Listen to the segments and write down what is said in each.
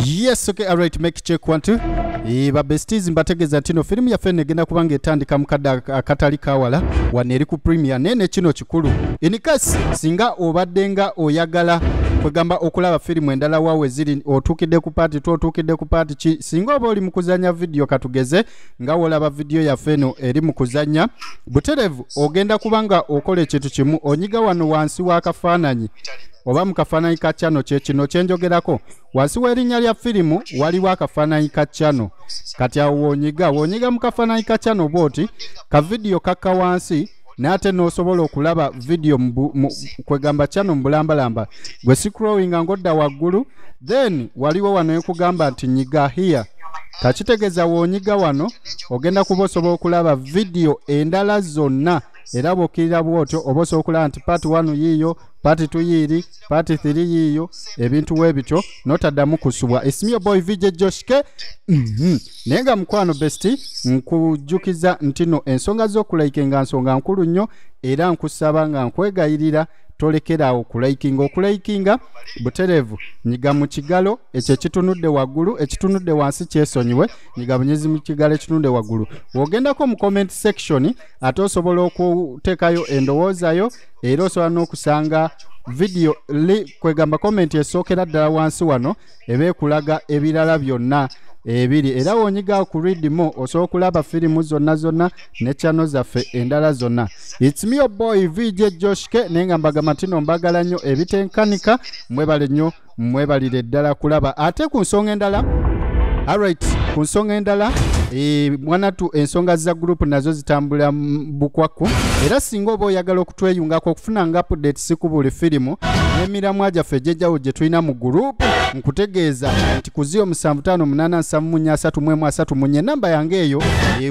Yes, okay, alright, make check 1 2. Ba besties, mbategeeza nti no firimu yaffe negenda kuba ng'etandika mu kadde akatali kawala wano eri ku premier. Naye ne kino kikulu, in case singa obadde nga oyagala kwegamba okulaba firimu endala waawe ziri, otuukidde ku part 2, otuukidde ku part ki, singa oba oli mu kuzannya vidiyo, katugeze nga wolaba vidiyo yaffe eno eri mu kuzannya butereevu, ogenda kuba nga okola ekintu kimu: onyiga wano wansi w'akafaananyi oba mu kafaananyi ka channel. Kye kino kyenjogerako, wansi w'erinnya lya firimu waliwo akafaananyi ka channel. Kati awo woonyiga mu kafaananyi ka channel bw'oti, ka vidiyo kakka wansi, naye ate n'osobola okulaba vidiyo kwegamba channel mu bulambalamba. Gwe scrollinga ng'odda waggulu, then waliwo wano ekugamba nti nyiga here. Kakitegeeza w'onyiga wano ogenda kuba osobola okulaba vidiyo endala zonna, era bw'okkirira bw'otyo oba osobola okulaba nti part 1 yiiyo, part 2 yiiri, part 3 yiiyo, ebintu we bityo n'otaddamu kusubwa. It's me, your boy VJ Josh K. Naye nga mukwano bestie, nkujjukiza nti no ensonga z'okulikinga nsonga nkulu nnyo, era nkusaba nga nkwegayirira tolekeraawo okulikinga. Okulikinga butereevu, nyiga mu kigalo ekyo ekitunudde waggulu, ekitunudde wansi kyesonyiwe, nyiga bunyizi mu kigalo ekitunudde waggulu. Bw'ogendako mu comment section ate osobola okuteekayo endowoozayo, era osobola n'okusanga vidiyo li kwegamba comment esookera ddala wansi wano eba ekulaga ebirala byonna ebiri. Era wonyiga ku read more osobola okulaba firimu zonna zonna ne channel zaffe endala zonna. It's me, your boy VJ Josh K. Naye nga mbagamba nti no mbagala nnyo ebitenkanika. Mwebale nnyo, mwebalire ddala kulaba. Ate ku nsonga endala, alright, ku nsonga endala, mwanatu, ensonga za group nazo zitambula bukwakku, era singa oba oyagala okutweyungako okufuna nga updates ku buli firimu n'emiramwa gyaffe egy'enjawulo gye tulina mu group, nkutegeeza nti ku 0758743134, namba yange eyo,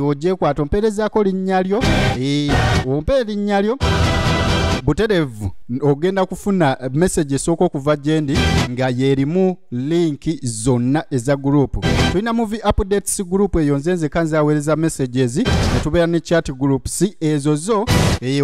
ogyekwata ompeerezaako linnya lyo, ompe erinnya lyo butereevu, ogenda kufuna message esooka okuva gyendi nga y'erimu link zonna eza group. Tulina movie updates group, eyo nze nzeka nzaweereza messages, ne tubeera ne chat groups, ezo zo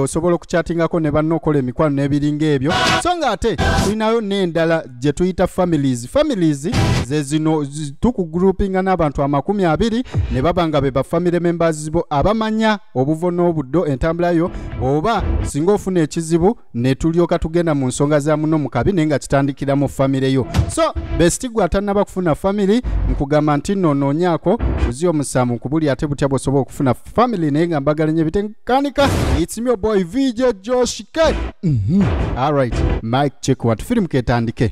osobola okuchatingako ne banna, okola emikwano n'ebiringa ebyo. So nga ate tulinayo n'endala gye tuyita families. Families ze zino tukugroupinga n'abantu 20 ne baba nga be ba family members bo abamanya obuvo n'obuddo entambula yo, oba singa ofuna ekizibu ne tulyoka tugenda mu nsonga za muno mu kabi, naye nga kitandikira mu family yo. So bestie, gwe atannaba kufuna family, nkugamba nti nno noonyaako kuziyo musanvu nkubuli ate butya bw'osobola okufuna family. Naye nga mbagala nnyo ebitenkanika. It's me, your boy VJ Josh K. Alright, mic check, what film ketandike.